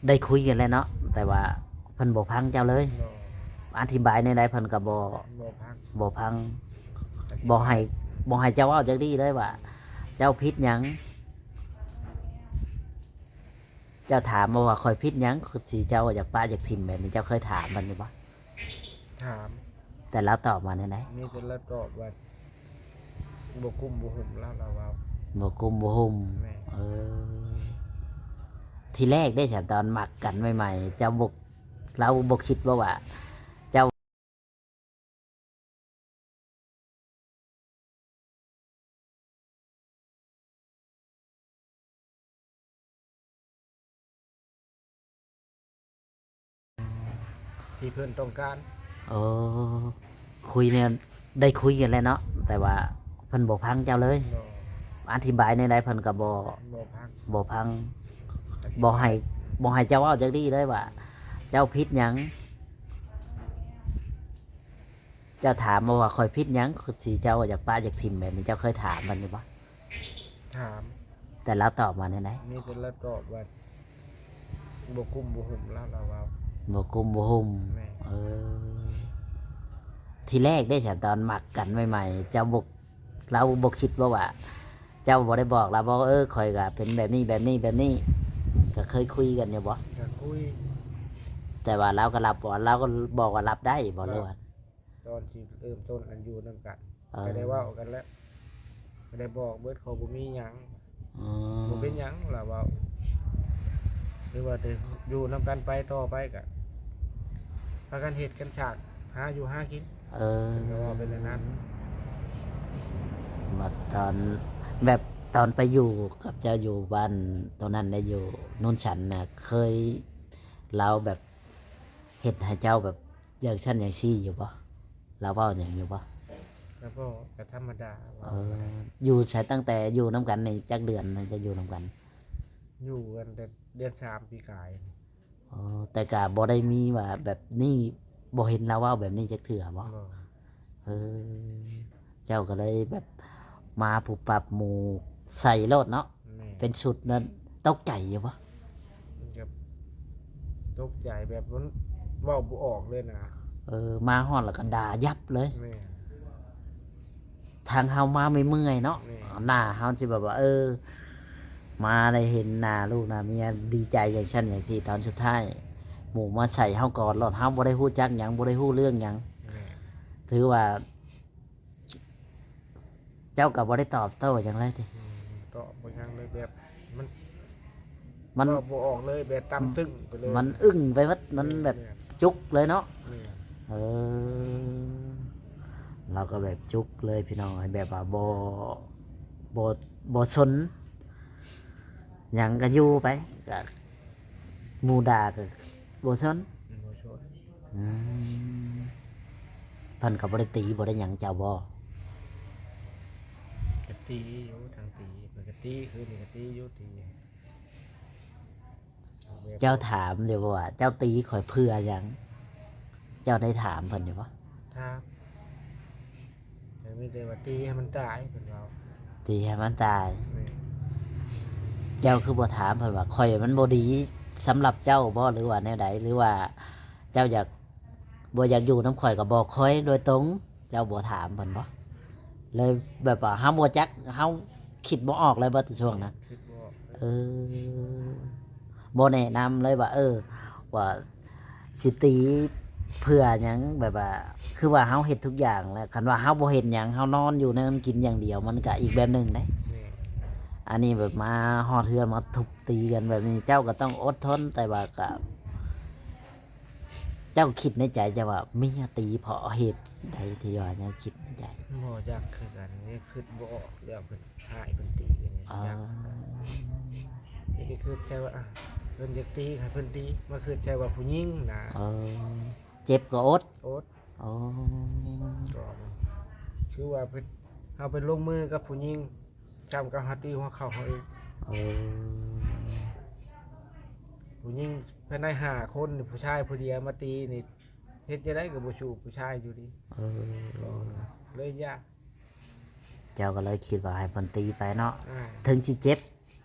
ໄດ້ຄຸຍກັນແລ້ວເນາະ ແຕ່ວ່າເພິ່ນບໍ່ຟັງເຈົ້າເລີຍ. ບໍ່ ອະທິບາຍແນວໃດເພິ່ນກໍບໍ່ ບໍ່ຟັງ ບໍ່ຟັງ ອະທິບາຍ ບໍ່ໃຫ້ ບໍ່ໃຫ້ເຈົ້າເວົ້າຈັກດີ້ເລີຍວ່າເຈົ້າຜິດຫຍັງ. ເຈົ້າຖາມບໍ່ວ່າຂ້ອຍຜິດຫຍັງ ທີ່ເຈົ້າຢາກປະຢາກຖິ້ມແບບນີ້ ເຈົ້າເຄີຍຖາມເພິ່ນຢູ່ບໍ່? ຖາມ ແຕ່ລາວຕອບວ່າແນວໃດ? ມີແຕ່ລາວຕອບວ່າ ບໍ່ກຸ້ມບໍ່ຫຸ້ມ ລາວ ລາວເວົ້າ ບໍ່ກຸ້ມບໍ່ຫຸ້ມ. ແມ່ນ ເອີ ທີແລກເດ້ຊະ ຕອນມັກກັນໃໝ່ໆ ເຈົ້າບໍ່ ລາວບໍ່ຄິດບໍ່ວ່າເຈົ້າ ທີ່ເພິ່ນຕ້ອງການ. ອໍ ຄຸຍແນວ ໄດ້ຄຸຍກັນແລ້ວເນາະ ແຕ່ວ່າເພິ່ນບໍ່ຟັງເຈົ້າເລີຍ. ບໍ່ ອະທິບາຍແນວໃດເພິ່ນກໍບໍ່ ບໍ່ຟັງ ບໍ່ຟັງ ອະທິບາຍ ບໍ່ໃຫ້ ບໍ່ໃຫ້ເຈົ້າເວົ້າຈັກດີ້ເລີຍວ່າເຈົ້າຜິດຫຍັງ. ເຈົ້າຖາມບໍ່ວ່າຂ້ອຍຜິດຫຍັງ ທີ່ເຈົ້າຢາກປະຢາກຖິ້ມແບບນີ້ ເຈົ້າເຄີຍຖາມເພິ່ນຢູ່ບໍ່? ຖາມ ແຕ່ລາວຕອບວ່າແນວໃດ? ມີແຕ່ລາວຕອບວ່າ ບໍ່ກຸ້ມບໍ່ຫຸ້ມ ລາວ ລາວເວົ້າ ບໍ່ກຸ້ມບໍ່ຫຸ້ມ. ແມ່ນ ເອີ ທີແລກເດ້ຊະ ຕອນມັກກັນໃໝ່ໆ ເຈົ້າບໍ່ ລາວບໍ່ຄິດບໍ່ວ່າ ເຈົ້າບໍ່ໄດ້ບອກລາວບໍ່ ເອີ ຂ້ອຍກໍເປັນແບບນີ້ ແບບນີ້ ແບບນີ້ ກໍເຄີຍຄຸຍກັນຢູ່ບໍ່? ກໍຄຸຍ ແຕ່ວ່າລາວກໍຮັບບໍ່ ລາວກໍບອກວ່າຮັບໄດ້ບໍ່ ຫຼືວ່າ? ຕອນທີ່ເລີ່ມຕົ້ນກັນຢູ່ນຳກັນ ເອີ ກໍໄດ້ເວົ້າກັນແລ້ວ ກໍໄດ້ບອກເບິດ ເຂົາບໍ່ມີຫຍັງ. ອືມ ບໍ່ເປັນຫຍັງ ລາວເວົ້າ ຫຼືວ່າແຕ່ຢູ່ນຳກັນໄປຕໍ່ໄປກໍພາກັນເຮັດກັນສ້າງ ຫາຢູ່ຫາກິນ. ເອີ ເພິ່ນກໍເວົ້າໄປແນວນັ້ນ. ມາຕອນ ແບບຕອນໄປຢູ່ກັບເຈົ້າຢູ່ບ້ານໂຕນັ້ນໄດ້ ຢູ່ໂນນສັນນະ ເຄີຍລາວແບບ ເຮັດໃຫ້ເຈົ້າແບບຢ່າງຊັ້ນຢ່າງຊີ້ຢູ່ບໍ່? ລາວເວົ້າຫຍັງຢູ່ບໍ່? ກໍບໍ່ ກໍທຳມະດາ. ເອີ ເວົ້າ ຢູ່ໃສ ຕັ້ງແຕ່ຢູ່ນຳກັນນີ້ຈັກເດືອນ ຈະຢູ່ນຳກັນ? ຢູ່ກັນແຕ່ເດືອນສາມປີກາຍ. ອໍ ແຕ່ກໍບໍ່ໄດ້ມີວ່າແບບນີ້ ບໍ່ເຫັນລາວເວົ້າແບບນີ້ຈັກເທື່ອບໍ່? ບໍ່. ເອີ ເຈົ້າກໍເລີຍແບບມາປຸບປັບໝູ່ໃສ່ໂລດເນາະ. ແມ່ນ ເປັນຊຸດນັ້ນ ຕົກໃຈຢູ່ບໍ່? ມັນກໍຕົກໃຈແບບມັນເວົ້າບໍ່ອອກເລີຍນະ. ເອີ ມາຮອດແລ້ວກໍດ່າຍັບເລີຍ. ແມ່ນ ທາງເຮົາມາເມື່ອຍໆເນາະ. ແມ່ນ ໜ້າເຮົາຊິແບບວ່າ ເອີ ມາໄດ້ເຫັນໜ້າລູກໜ້າເມຍ ດີໃຈຢ່າງຊັ້ນຢ່າງຊີ້ ຕອນສຸດທ້າຍໝູ່ມາໃສ່ເຮົາກ່ອນໂລດ ເຮົາບໍ່ໄດ້ຮູ້ຈັກຫຍັງ ບໍ່ໄດ້ຮູ້ເລື່ອງຫຍັງ. ແມ່ນ ຖືວ່າ ເຈົ້າກໍບໍ່ໄດ້ຕອບໂຕ້ຫຍັງເລີຍຕິ? ອືມ ຕອບບໍ່ຫຍັງເລີຍ ແບບມັນ ມັນ ເວົ້າບໍ່ອອກເລີຍ ແບບຕຳຕຶ້ງໄປເລີຍ. ມັນອຶ້ງໄປໝົດ ມັນແບບ ແມ່ນ ຈຸກເລີຍເນາະ. ແມ່ນ ເອີ ລາວກໍແບບຈຸກເລີຍພີ່ນ້ອງ ແບບວ່າບໍ່ ບໍ່ ບໍ່ສົນຫຍັງ ກໍຢູ່ໄປ ກໍໝູ່ດ່າກໍບໍ່ສົນ. ບໍ່ສົນ. ອືມ ເພິ່ນກໍບໍ່ໄດ້ຕີບໍ່ໄດ້ຫຍັງເຈົ້າບໍ່? ກໍຕີຢູ່ ທັງຕີ ເພິ່ນກໍຕີ ຄືນນີ້ກໍຕີຢູ່ ຕີ. ເຈົ້າຖາມຢູ່ບໍ່ວ່າ ເຈົ້າຕີຂ້ອຍເພື່ອຫຍັງ? ເຈົ້າໄດ້ຖາມເພິ່ນຢູ່ບໍ່? ຖາມ ແຕ່ມີແຕ່ວ່າຕີໃຫ້ມັນຕາຍ ເພິ່ນເວົ້າ ຕີໃຫ້ມັນຕາຍ. ແມ່ນ ເຈົ້າຄືບໍ່ຖາມເພິ່ນວ່າ ຂ້ອຍມັນບໍ່ດີສຳລັບເຈົ້າບໍ່ ຫຼືວ່າແນວໃດ ຫຼືວ່າເຈົ້າຢາກ ບໍ່ຢາກຢູ່ນຳຂ້ອຍກໍບອກຂ້ອຍໂດຍຕົງ ເຈົ້າບໍ່ຖາມເພິ່ນບໍ່? ເລີຍແບບວ່າເຮົາບໍ່ຈັກ ເຮົາຄິດບໍ່ອອກເລີຍບໍ່ ແຕ່ຊ່ວງນັ້ນ? ຄິດບໍ່ອອກເລີຍ. ເອີ ບໍ່ແນະນຳເລີຍວ່າ ເອີ ວ່າຊິຕີເພື່ອຫຍັງ ແບບວ່າ ຄືວ່າເຮົາເຮັດທຸກຢ່າງແລ້ວ ຄັນວ່າເຮົາບໍ່ເຮັດຫຍັງ ເຮົານອນຢູ່ນອນກິນຢ່າງດຽວ ມັນກະອີກແບບໜຶ່ງເດ້. ແມ່ນ ອັນນີ້ແບບມາຮອດເຮືອນມາທຸບຕີກັນແບບນີ້ ເຈົ້າກໍຕ້ອງອົດທົນ ແຕ່ວ່າກະ ເຈົ້າຄິດໃນໃຈເຈົ້າວ່າເມຍຕີເພາະເຫດໃດ ທີ່ວ່າຍັງຄິດໃນໃຈ? ບໍ່ຈັກຄືກັນ ຍັງຄິດບໍ່ອອກເລື່ອງເພິ່ນຮ້າຍເພິ່ນຕີນີ້. ອໍ ຈັກ ມີແຕ່ຄິດໃຈວ່າ ອາ ເພິ່ນຢາກຕີໃຫ້ເພິ່ນຕີ ມາຄິດໃຈວ່າຜູ້ຍິງນະ. ອໍ ເຈັບກໍອົດ ອົດ. ອໍ ກໍຄືວ່າເພິ່ນ ເຮົາໄປລົງມືກັບຜູ້ຍິງ ຊ້ຳກັບເຮົາຕີຫົວເຂົ່າເຮົາອີກ. ອໍ ຜູ້ຍິງພາຍໃນຫ້າຄົນ ຜູ້ຊາຍຜູ້ດຽວມາຕີນີ້ ເຮັດຈັ່ງໃດກໍບໍ່ສູ້ຜູ້ຊາຍຢູ່ດີ. ເອີ ເລີຍຢ້ານ ເຈົ້າກໍເລີຍຄິດວ່າໃຫ້ເພິ່ນຕີໄປເນາະ. ອາ ເຖິງຊິເຈັບ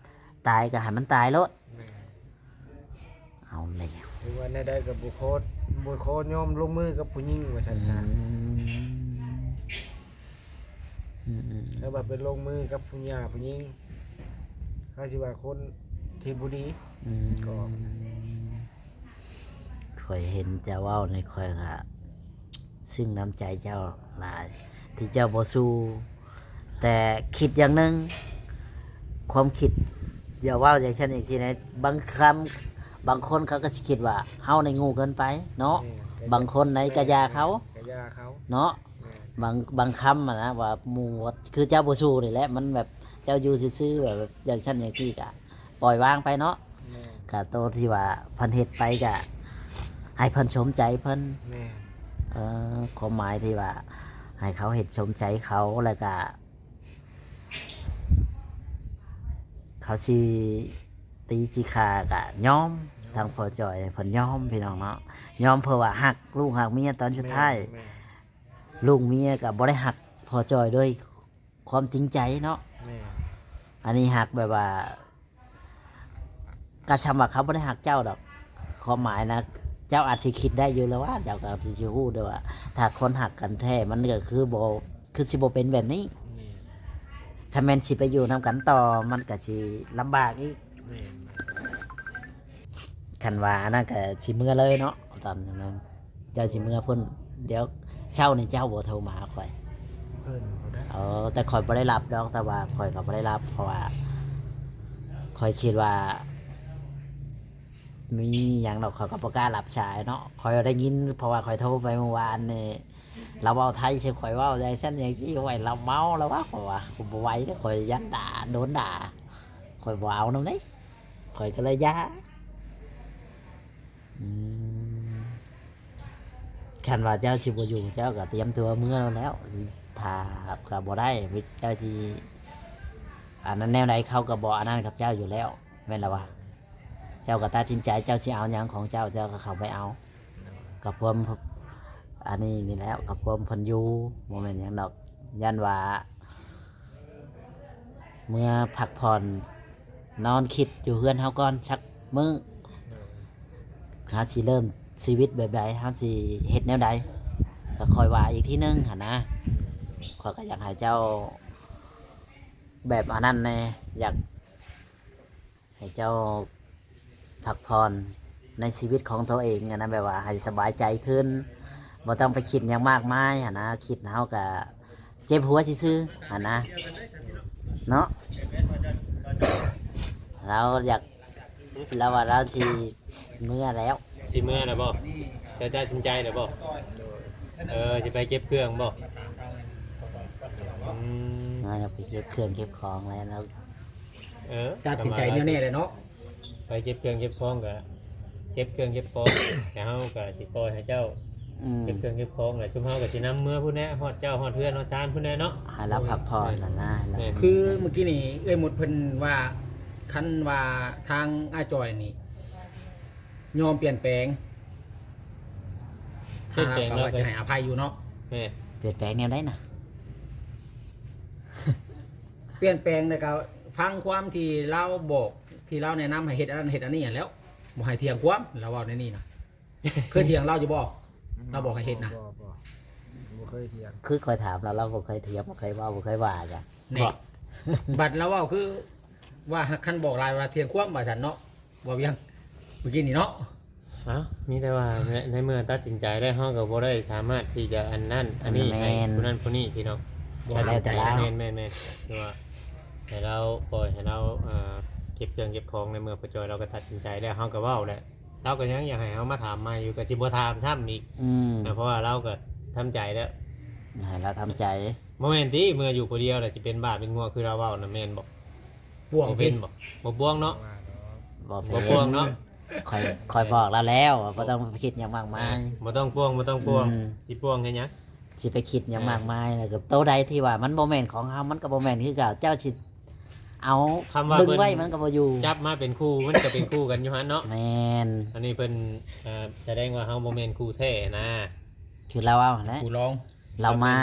ຕາຍກໍໃຫ້ມັນຕາຍໂລດ. ແມ່ນ. ແລ້ວ ຖືວ່າແນວໃດກໍບໍ່ຂໍ ບໍ່ຂໍຍອມລົງມືກັບຜູ້ຍິງວ່າຊັ້ນຊະ. ອືມ ອືມໆ ຖ້າວ່າໄປລົງມືກັບຜູ້ຫຍ່າຜູ້ຍິງ ເຂົາຊິວ່າຄົນທີ່ບໍ່ດີ. ອືມ ກໍ ຂ້ອຍເຫັນເຈົ້າເວົ້ານີ້ ຂ້ອຍກະ ຊຶ່ງນ້ຳໃຈເຈົ້າຫຼາຍ ທີ່ເຈົ້າບໍ່ສູ້. ແຕ່ຄິດຢ່າງໜຶ່ງ ຄວາມຄິດ ຢ່າເວົ້າຢ່າງຊັ້ນຢ່າງຊີ້ນະ. ບາງຄຳ ບາງຄົນເຂົາກໍຊິຄິດວ່າເຮົານີ້ໂງ່ເກີນໄປເນາະ. ແມ່ນ ບາງຄົນໃນກະຢ່າເຂົາ ກະຢ່າເຂົາເນາະ. ແມ່ນ ບາງ ບາງຄຳຫັ້ນນະ ວ່າໝູ່ວ່າ ຄືເຈົ້າບໍ່ສູ້ນີ້ແຫຼະ ມັນແບບເຈົ້າຢູ່ຊື່ໆ ແບບ ແບບຢ່າງຊັ້ນຢ່າງຊີ້ ກະປ່ອຍວາງໄປເນາະ. ແມ່ນ ກະໂຕທີ່ວ່າເພິ່ນເຮັດໄປກະໃຫ້ເພິ່ນຊົມໃຈເພິ່ນ. ແມ່ນ ເອີ ຄວາມໝາຍທີ່ວ່າໃຫ້ເຂົາເຮັດຊົມໃຈເຂົາ ແລ້ວກະເຂົາຊິຕີຊິຂ້າກະຍອມ. ຍອມ ທາງພໍ່ຈ່ອຍເພິ່ນຍອມ ພີ່ນ້ອງເນາະ ຍອມເພາະວ່າຮັກລູກຮັກເມຍ. ຕອນສຸດທ້າຍ ແມ່ນ ແມ່ນ ລູກເມຍກະບໍ່ໄດ້ຮັກພໍ່ຈ່ອຍໂດຍ ຄວາມຈິງໃຈເນາະ. ແມ່ນ ອັນນີ້ຮັກແບບວ່າ ກະຊ່ຳວ່າເຂົາບໍ່ໄດ້ຮັກເຈົ້າດອກ. ຄວາມໝາຍນະ ເຈົ້າອາດຊິຄິດໄດ້ຢູ່ແລ້ວວ່າ ເຈົ້າກໍຊິຮູ້ເດ້ວ່າ ຖ້າຄົນຮັກກັນແທ້ ມັນກໍຄືບໍ່ ຄືຊິບໍ່ເປັນແບບນີ້. ແມ່ນ ຄັນແມ່ນຊິໄປຢູ່ນຳກັນຕໍ່ ມັນກໍຊິລຳບາກອີກ. ແມ່ນ ຄັນວ່າອັນນັ້ນກໍຊິເມືອເລີຍເນາະ ຕອນນັ້ນ ເຈົ້າຊິເມືອພຸ້ນ. ດຽວເຊົ້ານີ້ເຈົ້າບໍ່ໂທມາຫາຂ້ອຍ? ເອີ ແຕ່ຂ້ອຍບໍ່ໄດ້ຮັບດອກ ແຕ່ວ່າຂ້ອຍກໍບໍ່ໄດ້ຮັບ ເພາະວ່າຂ້ອຍຄິດວ່າມີຫຍັງດອກ ຂ້ອຍກໍບໍ່ກ້າຮັບສາຍເນາະ. ຂ້ອຍໄດ້ຍິນ ເພາະວ່າຂ້ອຍໂທໄປເມື່ອວານນີ້ ລາວເວົ້າໄທໃສ່ຂ້ອຍ ເວົ້າຈັ່ງຊັ້ນຈັ່ງຊີ້. ໂອ້ຍ ລາວເມົາແລ້ວວະ ຂ້ອຍວ່າ ຂ້ອຍບໍ່ໄຫວເດ້ ຂ້ອຍຢ້ານດ່າ ໂດນດ່າ ຂ້ອຍບໍ່ເອົານຳເດ້ ຂ້ອຍກໍເລີຍຢ່າ. ອືມ ຄັນວ່າເຈົ້າຊິບໍ່ຢູ່ ເຈົ້າກໍຕຽມຕົວເມືອແລ້ວ ຖ້າກໍບໍ່ໄດ້ ເຈົ້າຊິອັນນັ້ນແນວໃດ ເຂົາກໍບໍ່ອັນນັ້ນກັບເຈົ້າຢູ່ແລ້ວ ແມ່ນລະວະ? ເຈົ້າກໍຕັດສິນໃຈ ເຈົ້າຊິເອົາຫຍັງຂອງເຈົ້າ ເຈົ້າກໍເຂົ້າໄປເອົາ ກັບພວມ ອັນນີ້ນີ້ແຫຼະ ກັບພວມເພິ່ນຢູ່ ບໍ່ແມ່ນຫຍັງດອກ. ຢ້ານວ່າ ເມືອພັກຜ່ອນ ນອນຄິດຢູ່ເຮືອນເຮົາກ່ອນຈັກມື້ ເຮົາຊິເລີ່ມຊີວິດແບບໃດ ເຮົາຊິເຮັດແນວໃດ ກໍຄ່ອຍວ່າອີກທີໜຶ່ງຫັ້ນນະ. ຂ້ອຍກໍຢາກໃຫ້ເຈົ້າແບບອັນນັ້ນແດ່ ຢາກ ໃຫ້ເຈົ້າພັກຜ່ອນໃນຊີວິດຂອງໂຕເອງຫັ້ນນະ ແບບວ່າໃຫ້ສະບາຍໃຈຂຶ້ນ ບໍ່ຕ້ອງໄປຄິດຫຍັງມາກມາຍຫັ້ນນະ. ຄິດເຮົາກະເຈັບຫົວຊື່ໆຫັ້ນນະ ເນາະ. ລາວຢາກ ລາວວ່າລາວຊິເມືອແລ້ວ. ຊິເມືອແລ້ວບໍ່? ເຈົ້າຕັດສິນໃຈແລ້ວບໍ່? ເອີ ຊິໄປເກັບເຄື່ອງບໍ່? ອືມ ລາວຢາກໄປເກັບເຄື່ອງເກັບຂອງແລ້ວ. ເອີ ຕັດສິນໃຈແນ່ວແນ່ແຫຼະເນາະ. ໄປເກັບເຄື່ອງເກັບຂອງກະເກັບເຄື່ອງເກັບຂອງ ແຕ່ເຮົາກະຊິປ່ອຍໃຫ້ເຈົ້າ ອືມ ເກັບເຄື່ອງເກັບຂອງແຫຼະ. ຊຸມເຮົາກະຊິນຳເມືອພຸ້ນແຫຼະ ຮອດເຈົ້າຮອດເຮືອນຮອດຊານພຸ້ນແຫຼະເນາະ. ໃຫ້ລາວ ໂດຍ ພັກຜ່ອນຫັ້ນນະ. ແມ່ນ ຄືມື້ກີ້ນີ້ເອື້ອຍມຸດເພິ່ນວ່າ ຄັນວ່າທາງອ້າຍຈ່ອຍນີ້ຍອມປ່ຽນແປງ ປ່ຽນແປງ ທາງລາວກໍວ່າ ລາວກໍ ຊິໃຫ້ອະໄພຢູ່ເນາະ. ແມ່ນ ປ່ຽນແປງແນວໃດນະ? ປ່ຽນແປງແລ້ວກໍຟັງຄວາມທີ່ລາວບອກ ທີ່ລາວແນະນຳໃຫ້ເຮັດອັນນັ້ນເຮັດອັນນີ້ຫັ້ນແຫຼ້ວ ບໍ່ໃຫ້ຖຽງຄວາມ. ລາວເວົ້າແນວນີ້ນະ ເຄີຍຖຽງລາວຢູ່ບໍ່? ລາວບອກໃຫ້ເຮັດນະ. ບໍ່ ບໍ່ ບໍ່ເຄີຍຖຽງ. ຄືຂ້ອຍຖາມລາວ ລາວບໍ່ເຄີຍຖຽງ ບໍ່ເຄີຍເວົ້າ ບໍ່ເຄີຍວ່າຫຍັງ. ແນ່ ບອກ ບັດລາວເວົ້າຄືວ່າ ຄັນບອກຫຼາຍວ່າຖຽງຄວາມວ່າຊັ້ນເນາະ ເວົ້າຫຍັງມື້ກີ້ນີ້ເນາະ. ເອົ້າ ມີແຕ່ວ່າໃນ ໃນເມື່ອຕັດສິນໃຈແລ້ວ ເຮົາກໍບໍ່ໄດ້ສາມາດທີ່ຈະອັນນັ້ນອັນນີ້ໃຫ້ ແມ່ນ ຜູ້ນັ້ນຜູ້ນີ້ ພີ່ນ້ອງ. ບໍ່ ແລ້ວແຕ່ລາວ. ແມ່ນໆໆ ຄືວ່າໃຫ້ລາວ ປ່ອຍໃຫ້ລາວ ອ່າ ເກັບເຄື່ອງເກັບຂອງ. ໃນເມື່ອພໍ່ຈ່ອຍລາວກໍຕັດສິນໃຈແລ້ວ ເຮົາກໍເວົ້າແຫຼະ ລາວກໍຍັງຢາກໃຫ້ເຮົາມາຖາມໃໝ່ຢູ່ ກໍຊິບໍ່ຖາມຊ້ຳອີກ. ອືມ ເພາະວ່າລາວກໍທຳໃຈແລ້ວ ໃຫ້ລາວທຳໃຈ. ບໍ່ແມ່ນຕິ ເມື່ອຢູ່ຜູ້ດຽວແລ້ວຊິເປັນບ້າເປັນງົວຄືລາວເວົ້ານະ ແມ່ນບໍ່? ປ່ວງ ບໍ່ເປັນ ຕິ ບໍ່? ບໍ່ປ່ວງເນາະ. ບໍ່ເປັນ ບໍ່ປ່ວງເນາະ. ຂ້ອຍ ຂ້ອຍບອກລາວແລ້ວວ່າບໍ່ຕ້ອງໄປຄິດຫຍັງມາກມາຍ. ເອີ ບໍ່ຕ້ອງປ່ວງ ບໍ່ຕ້ອງປ່ວງ. ອືມ ຊິປ່ວງເຮັດຫຍັງ? ຊິໄປຄິດຫຍັງ ເອີ ມາກມາຍ ແລ້ວກໍໂຕໃດທີ່ວ່າມັນບໍ່ແມ່ນຂອງເຮົາ ມັນກໍບໍ່ແມ່ນຄືເກົ່າ. ເຈົ້າຊິເອົາ ຄຳວ່າ ດຶງໄວ້ ເພິ່ນມັນກໍບໍ່ຢູ່ ຈັບມາເປັນຄູ່ ມັນກໍເປັນຄູ່ກັນຢູ່ຫັ້ນເນາະ. ແມ່ນ ອັນນີ້ເພິ່ນ ເອີ ສະແດງວ່າເຮົາບໍ່ແມ່ນຄູ່ແທ້ນະ ຄືລາວເວົ້າຫັ້ນແຫຼະ ຄູ່ລອງ. ລາວມາ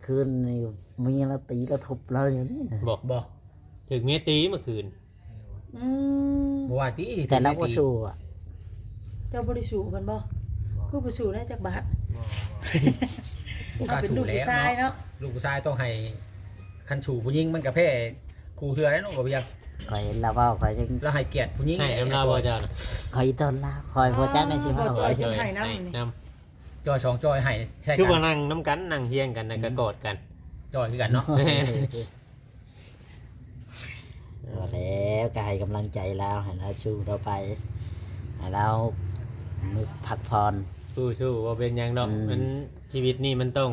ຄືນນີ້ ເມຍລາວຕີລາວທຸບລາວຢູ່ນີ້ນະ. ບໍ່ ບໍ່ ຖືກເມຍຕີເມື່ອຄືນ. ອືມ ບໍ່ວ່າຕິ ແຕ່ລາວບໍ່ສູ້ອະ. ເຈົ້າບໍ່ໄດ້ສູ້ເພິ່ນບໍ່? ຄືບໍ່ສູ້ແດ່ຈັກບາດ. ບໍ່ ບໍ່ ບໍ່ກ້າສູ້ແລ້ວເນາະ. ເຮົາເປັນລູກຜູ້ຊາຍເນາະ ລູກຜູ້ຊາຍຕ້ອງໃຫ້ ຄັນສູ້ຜູ້ຍິງມັນກໍແພ້ຄູ່ເທື່ອແລ້ວເນາະ ບໍ່ວຽງ. ຂ້ອຍເຫັນລາວເວົ້າ ຂ້ອຍຈຶ່ງ ລາວໃຫ້ກຽດຜູ້ຍິງ. ໃຫ້ນຳລາວບໍ່ເຈົ້ານະ? ຂ້ອຍຕ້ອນລາວ ຂ້ອຍບໍ່ຈັກໃນຊິເວົ້າ. ອໍ ບໍ່ຈ່ອຍເພິ່ນໃຫ້ນຳ. ໃຫ້ນຳ. ຈ່ອຍສອງຈ່ອຍໃຫ້ໃສ່ກັນ ຄືວ່ານັ່ງນຳກັນ ນັ່ງຮຽງກັນ ແລ້ວກໍ ອືມ ກອດກັນ ຈ່ອຍຄືກັນເນາະ. ແມ່ນ. ພໍແລ້ວ ກໍໃຫ້ກຳລັງໃຈລາວ ໃຫ້ລາວສູ້ຕໍ່ໄປ ໃຫ້ລາວພັກຜ່ອນ. ສູ້ໆ ບໍ່ເປັນຫຍັງດອກ. ອືມ ມັນ ຊີວິດນີ້ມັນຕ້ອງ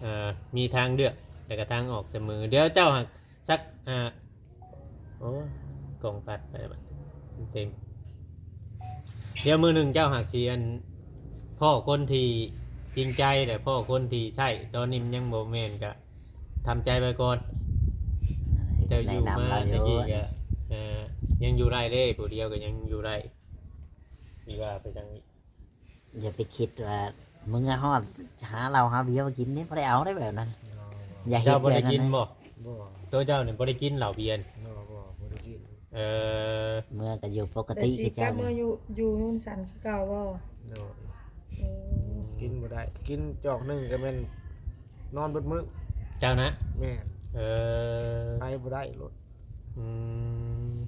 ເອີ ມີທາງເລືອກ ແລ້ວກໍທາງອອກສະເໝີ. ດຽວເຈົ້າຫາກ ສັກ ອ່າ ໂອ້ຍ ກ້ອງຕັດໄປບັດ ເຕັມ. ດຽວມື້ໜຶ່ງເຈົ້າຫາກຊິ ອັນ ພໍ້ຄົນທີ່ຈິງໃຈ ແລະ ພໍ້ຄົນທີ່ໃຊ້. ຕອນນີ້ມັນຍັງບໍ່ແມ່ນ ກະທຳໃຈໄວ້ກ່ອນ. ເຈົ້າຢູ່ມາແຕ່ກີ້ກະ ເອີ ຍັງຢູ່ໄດ້ເດ້ ຜູ້ດຽວກໍຍັງຢູ່ໄດ້ ຊິວ່າໄປຈັ່ງນີ້. ຢ່າໄປຄິດວ່າເມືອຮອດຫາເຫຼົ້າຫາເບຍມາກິນເດ້ ບໍ່ໄດ້ເອົາໄດ້ແບບນັ້ນ. ບໍ່ ຢ່າເຮັດແບບນັ້ນ. ເຈົ້າບໍ່ໄດ້ກິນບໍ່? ບໍ່. ໂຕເຈົ້ານີ້ບໍ່ໄດ້ກິນເຫຼົ້າເບຍ? ບໍ່ ບໍ່ ບໍ່ໄດ້ກິນ. ເອີ ເມືອກໍຢູ່ປົກກະຕິ ແຕ່ຊິກັບເຈົ້າເມືອຢູ່ ຢູ່ນູນສັນຄືເກົ່າບໍ່? ໂດຍ. ເອີ ກິນບໍ່ໄດ້ ກິນຈອກໜຶ່ງກໍແມ່ນນອນເບິດມື້. ເຈົ້ານະ? ແມ່ນ. ເອີ ໄປບໍ່ໄດ້ໂລດ. ອືມ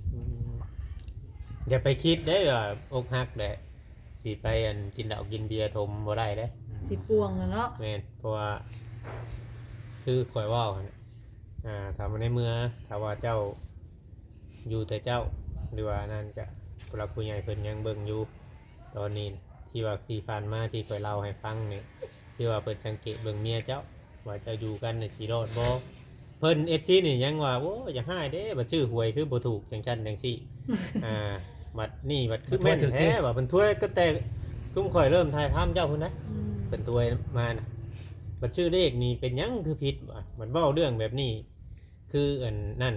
ຢ່າໄປຄິດເດ້ວ່າອົກຫັກແຫຼະ ຊິໄປ ອັນ ກິນເຫຼົ້າກິນເບຍຖົມ ບໍ່ໄດ້ເດ້ ຊິປ່ວງນະເນາະ. ແມ່ນ ເພາະວ່າ ຄືຂ້ອຍເວົ້າຫັ້ນ ອ່າ ຖ້າວ່າໃນເມື່ອ ຖ້າວ່າເຈົ້າຢູ່ແຕ່ເຈົ້າ ຫຼືວ່າອັນນັ້ນ ກະຜູ້ຫຼັກຜູ້ໃຫຍ່ເພິ່ນຍັງເບິ່ງຢູ່. ຕອນນີ້ທີ່ວ່າທີ່ຜ່ານມາທີ່ຂ້ອຍເລົ່າໃຫ້ຟັງນີ້ ທີ່ວ່າເພິ່ນສັງເກດເບິ່ງເມຍເຈົ້າ ວ່າເຈົ້າຢູ່ກັນນີ້ຊິລອດບໍ່. ເພິ່ນ ເອັຟຊີ ນີ້ຍັງວ່າ ໂອ້ ຢາກຮ້າຍເດ້ ບັດຊື້ຫວຍຄືບໍ່ຖືກ ຈັ່ງຊັ້ນຈັ່ງຊີ້. ອ່າ ບັດນີ້ບັດຄືແມ່ນແທ້ວ່າ ເພິ່ນຖວຍກໍແຕ່ຊຸມຂ້ອຍເລີ່ມຖ່າຍທຳເຈົ້າພຸ້ນນະ. ອືມ ເພິ່ນຖວຍມານະ ບັດຊື້ເລກນີ້ເປັນຫຍັງຄືຜິດວະ ບັດເວົ້າເລື່ອງແບບນີ້. ຄືອັນນັ້ນ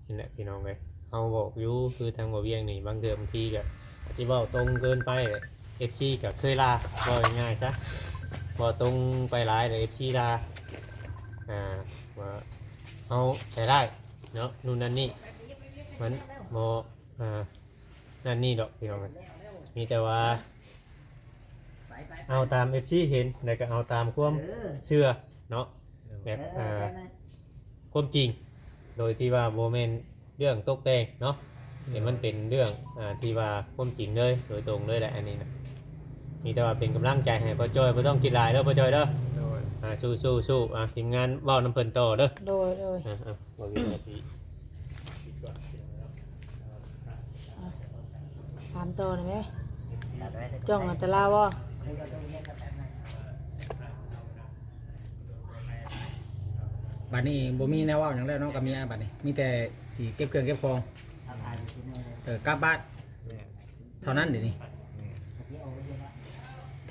ນີ້ແຫຼະພີ່ນ້ອງເອີຍ ເຮົາບອກຢູ່ ຄືທາງບໍ່ວຽງນີ້ ບາງເທື່ອບາງທີກໍອາດຈະເວົ້າຕົງເກີນໄປ ເອັຟຊີກໍເຄີຍລາ ເວົ້າງ່າຍໆຊະ ເວົ້າຕົງໄປຫຼາຍແລ້ວ ເອັຟຊີລາ ອ່າ ວ່າເຮົາໃຊ້ໄດ້ເນາະ ນູ້ນນັ້ນນີ້ ມັນບໍ່ ອ່າ ນັ້ນນີ້ດອກພີ່ນ້ອງເອີຍ ມີແຕ່ວ່າ ເອົາຕາມເອັຟຊີເຫັນ ແລ້ວກໍເອົາຕາມຄວາມເຊື່ອເນາະ ແບບ ເອີ ຄວາມຈິງ ໂດຍທີ່ວ່າບໍ່ແມ່ນເລື່ອງຕົກແຕ່ງເນາະ ແຕ່ມັນເປັນເລື່ອງ ອ່າ ທີ່ວ່າຄວາມຈິງເລີຍ ໂດຍຕົງເລີຍແຫຼະ ອັນນີ້ນະ ມີແຕ່ວ່າເປັນກຳລັງໃຈໃຫ້ພໍ່ຈ້ອຍ ບໍ່ຕ້ອງຄິດຫຼາຍເດີພໍ່ຈ້ອຍເດີ. ໂດຍ. ອ່າ ສູ້ໆໆ ອ່າ ທີມງານເວົ້ານຳເພິ່ນຕໍ່ເດີ. ໂດຍໆ. ອ່າໆ ບໍ່ມີໜ້າທີ່ ອ່ະ ຖາມຕໍ່ໄດ້ໄໝ? ຈ້ອງອັນຕະລາວບໍ່? ບັດນີ້ບໍ່ມີແນວເວົ້າຫຍັງແລ້ວເນາະ ກັບເມຍບັດນີ້ ມີແຕ່ຊິເກັບເຄື່ອງເກັບຂອງ ເອີ ກັບບ້ານເທົ່ານັ້ນເດນີ້.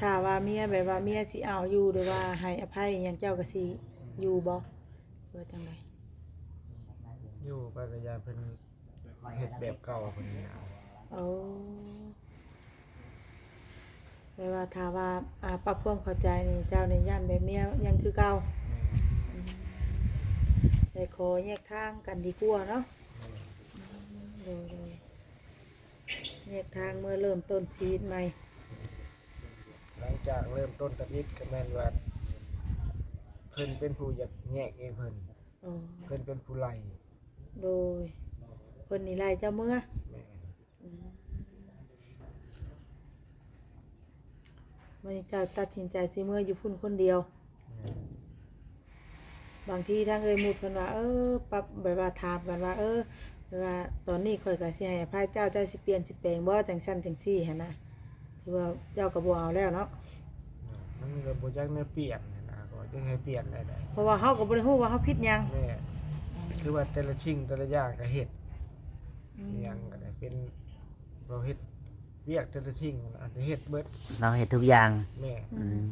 ຖ້າວ່າເມຍ ແບບວ່າເມຍຊິເອົາຢູ່ ຫຼືວ່າໃຫ້ອະໄພຫຍັງ ເຈົ້າກໍຊິຢູ່ບໍ່ ຫຼືວ່າຈັ່ງໃດ? ຢູ່ໄປກໍຢ້ານເພິ່ນ ເຮັດແບບເກົ່າເພິ່ນນະ. ໂອ້ ແປວ່າຖ້າວ່າ ອ່າ ປັບຄວາມເຂົ້າໃຈນີ້ ເຈົ້ານີ້ຢ້ານແບບເມຍຍັງຄືເກົ່າ. ແມ່ນ. ອືມ ແຕ່ຂໍແຍກທາງກັນດີກວ່າເນາະ. ແມ່ນ. ອືມ ໂດຍໆ ແຍກທາງເມືອເລີ່ມຕົ້ນຊີວິດໃໝ່. ຫຼັງຈາກເລີ່ມຕົ້ນທຳອິດກໍແມ່ນວ່າ ເພິ່ນເປັນຜູ້ຢາກແຍກເອງເພິ່ນ. ອໍ ເພິ່ນເປັນຜູ້ໄລ່. ໂດຍ ເພິ່ນນີ້ໄລ່ເຈົ້າເມືອ. ແມ່ນ. ອືມ ມື້ນີ້ເຈົ້າຕັດສິນໃຈຊິເມືອຢູ່ພຸ້ນຄົນດຽວ. ແມ່ນ. ບາງທີທາງເອື້ອຍມຸດເພິ່ນວ່າ ເອີ ປັບ ແບບວ່າຖາມກັນວ່າ ເອີ ແບບວ່າຕອນນີ້ຂ້ອຍກໍຊິໃຫ້ອະໄພເຈົ້າ ເຈົ້າຊິປ່ຽນຊິແປງບໍ່ ຈັ່ງຊັ້ນຈັ່ງຊີ້ຫັ້ນນະ. ຖືວ່າເຈົ້າກໍບໍ່ເອົາແລ້ວເນາະ. ມັນກໍບໍ່ຈັກແນວປ່ຽນຫັ້ນນະ ກໍຈະໃຫ້ປ່ຽນໄດ້ໃດ ເພາະວ່າເຮົາກໍບໍ່ໄດ້ຮູ້ວ່າເຮົາຜິດຫຍັງ. ແມ່ນ. ອືມ ຄືວ່າແຕ່ລະສິ່ງແຕ່ລະຢ່າງກໍເຮັດ ອືມ ອີ່ຫຍັງກໍໄດ້ ເປັນ ເຮົາເຮັດວຽກແຕ່ລະສິ່ງ ອາດຈະເຮັດເບິດ ເຮົາເຮັດທຸກຢ່າງ. ແມ່ນ. ອືມ ອືມ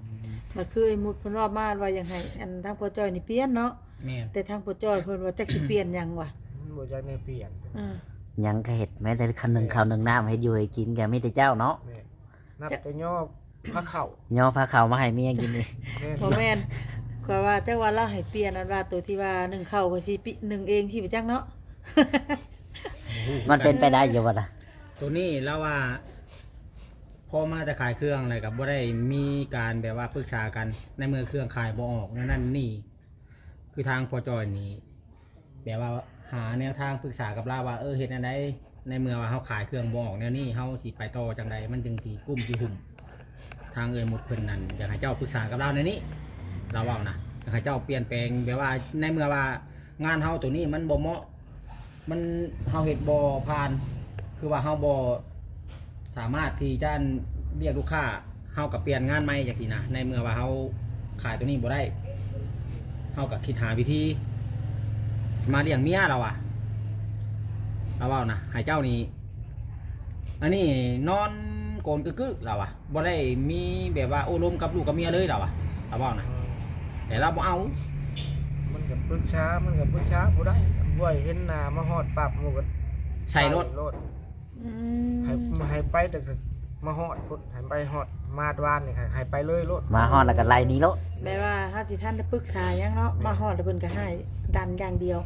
ກໍຄືໄອ້ມຸດເພິ່ນເວົ້າມາວ່າຢາກໃຫ້ ອັນ ທາງພໍ່ຈ້ອຍນີ້ປ່ຽນເນາະ. ແມ່ນ. ແຕ່ທາງພໍ່ຈ້ອຍເພິ່ນວ່າຈັກຊິປ່ຽນຫຍັງວະ ມັນບໍ່ຈັກແນວປ່ຽນ. ອືມ ຫຍັງກໍເຮັດ ແມ້ແຕ່ຄັນໜຶ່ງເຂົ້າໜຶ່ງນ້ຳ ເຮັດຢູ່ເຮັດກິນກໍມີແຕ່ເຈົ້າເນາະ. ແມ່ນ. ນັບແຕ່ຍໍພາເຂົ້າ ຍໍພາເຂົ້າມາໃຫ້ເມຍກິນນີ້. ແມ່ນ. ບໍ່ແມ່ນ ຂ້ອຍວ່າຈັກວ່າລາວໃຫ້ປ່ຽນ ອັນວ່າໂຕທີ່ວ່າໜຶ້ງເຂົ້າກໍຊິປິ ໜຶ້ງເອງຊິໄປຈັກເນາະ. ມັນເປັນໄປໄດ້ຢູ່ບໍ່ລະ? ໂຕນີ້ລາວວ່າ ພໍມາແຕ່ຂາຍເຄື່ອງແລ້ວກໍບໍ່ໄດ້ມີການແບບວ່າປຶກສາກັນ ໃນເມື່ອເຄື່ອງຂາຍບໍ່ອອກແນວນັ້ນນີ້ ຄືທາງພໍ່ຈ້ອຍນີ້ ແບບວ່າຫາແນວທາງປຶກສາກັບລາວວ່າ ເອີ ເຮັດແນວໃດ ໃນເມື່ອວ່າເຮົາຂາຍເຄື່ອງບໍ່ອອກແນວນີ້ ເຮົາຊິໄປຕໍ່ຈັ່ງໃດ ມັນຈຶ່ງຊິກຸ້ມຊິຫຸ້ມ. ທາງເອື້ອຍມຸດເພິ່ນນັ້ນ ຢາກໃຫ້ເຈົ້າປຶກສາກັບລາວແນວນີ້ ລາວເວົ້ານະ ຢາກໃຫ້ເຈົ້າປ່ຽນແປງ ແບບວ່າໃນເມື່ອວ່າງານເຮົາໂຕນີ້ມັນບໍ່ເໝາະ ມັນ ເຮົາເຮັດບໍ່ຜ່ານ ຄືວ່າເຮົາບໍ່ສາມາດທີ່ຈະ ອັນ ລຽກລູກຄ້າ ເຮົາກໍປ່ຽນງານໃໝ່ຈັ່ງຊີ້ນະ ໃນເມື່ອວ່າເຮົາຂາຍໂຕນີ້ບໍ່ໄດ້ ເຮົາກໍຄິດຫາວິທີຊິມາລ້ຽງເມຍ ລາວວ່າ ລາວເວົ້ານະ ໃຫ້ເຈົ້ານີ້ ອັນນີ້ນອນໂກນກຶກໆ ລາວວ່າ ບໍ່ໄດ້ມີແບບວ່າໂອ້ລົມກັບລູກກັບເມຍເລີຍ ລາວວ່າ ລາວເວົ້ານະ ແຕ່ລາວບໍ່ເອົາ ມັນກໍປຶກສາ ມັນກໍປຶກສາບໍ່ໄດ້ ບໍ່ໃຫ້ເຫັນໜ້າ ມາຮອດປັບໝູ່ກໍໃສ່ໂລດ ໃສ່ໂລດ ອືມ ໃຫ້ ໃຫ້ໄປແຕ່ກໍມາຮອດພຸ້ນ ໃຫ້ໄປຮອດ ມາວານນີ້ໃຫ້ໄປເລີຍໂລດ ມາຮອດແລ້ວກໍໄລ່ໜີໂລດ ແບບວ່າເຮົາຊິທັນໄດ້ປຶກສາຫຍັງເນາະ ແມ່ນ ມາຮອດແລ້ວເພິ່ນກໍໃຫ້ດັນຢ່າງດຽວ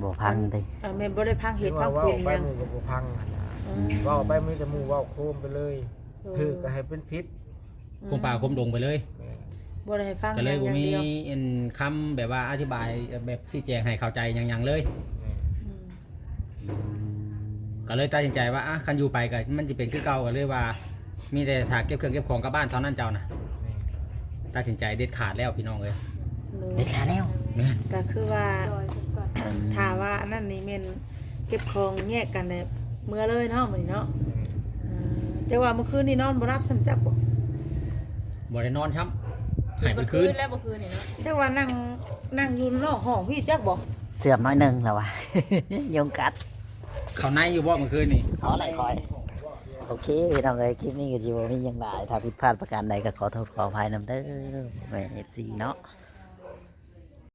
ບໍ່ຟັງຕິ ເອີ ແມ່ນບໍ່ໄດ້ຟັງເຫດຟັງຜົນຫຍັງ ເວົ້າໄປໝູ່ກໍບໍ່ຟັງຫັ້ນນະ ອືມ ເວົ້າໄປມີແຕ່ໝູ່ເວົ້າໂຄມໄປເລີຍ ໂດຍ ຖືກກໍໃຫ້ເປັນຜິດ ອືມ ຄົມປ່າຄົມດົງໄປເລີຍ ແມ່ນ ບໍ່ໄດ້ໃຫ້ຟັງ ກໍເລີຍບໍ່ມີ ຫຍັງດຽວ ອັນ ຄຳແບບວ່າອະທິບາຍ ແບບຊີ້ແຈງໃຫ້ເຂົ້າໃຈຫຍັງໆເລີຍ ແມ່ນ ອືມ ອືມ ກໍເລີຍຕັດສິນໃຈວ່າ ອະ ຄັນຢູ່ໄປກໍມັນຊິເປັນຄືເກົ່າ ກໍເລີຍວ່າມີແຕ່ຖ້າເກັບເຄື່ອງເກັບຂອງກັບບ້ານເທົ່ານັ້ນເຈົ້ານະ ແມ່ນ ຕັດສິນໃຈເດັດຂາດແລ້ວພີ່ນ້ອງເອີຍ ໂດຍ ເດັດຂາດແລ້ວ ແມ່ນ ກໍຄືວ່າ ຖ້າວ່າອັນນັ້ນນີ້ແມ່ນເກັບຂອງແຍກກັນແລ້ວເມືອເລີຍເນາະ ມື້ນີ້ເນາະ ແມ່ນ ເອີ ຈັກວ່າມື້ຄືນນີ້ນອນບໍ່ຫຼັບຊ້ຳຈັກບໍ່ ບໍ່ໄດ້ນອນຊ້ຳ ໃຫ້ເບິດຄືນ ແລ້ວມື້ຄືນນີ້ເນາະ ຈັກວ່ານັ່ງ ນັ່ງຢູ່ນອກຫ້ອງພີ້ຈັກບໍ່ ເຊື່ອມໜ້ອຍໜຶ່ງແລ້ວວ່າ ຍຸງກັດ ເຂົ້າໃນຢູ່ບໍ່ມື້ຄືນນີ້ ເອົາແຫຼະຂ້ອຍ ໂອເຄ ພີ່ນ້ອງເອີຍ ຄລິບນີ້ກໍຊິບໍ່ມີຫຍັງຫຼາຍ ຖ້າຜິດພາດປະການໃດກໍຂໍໂທດຂໍອະໄພນຳເດີ ແມ່ນ ເອັຟຊີ ເນາະ.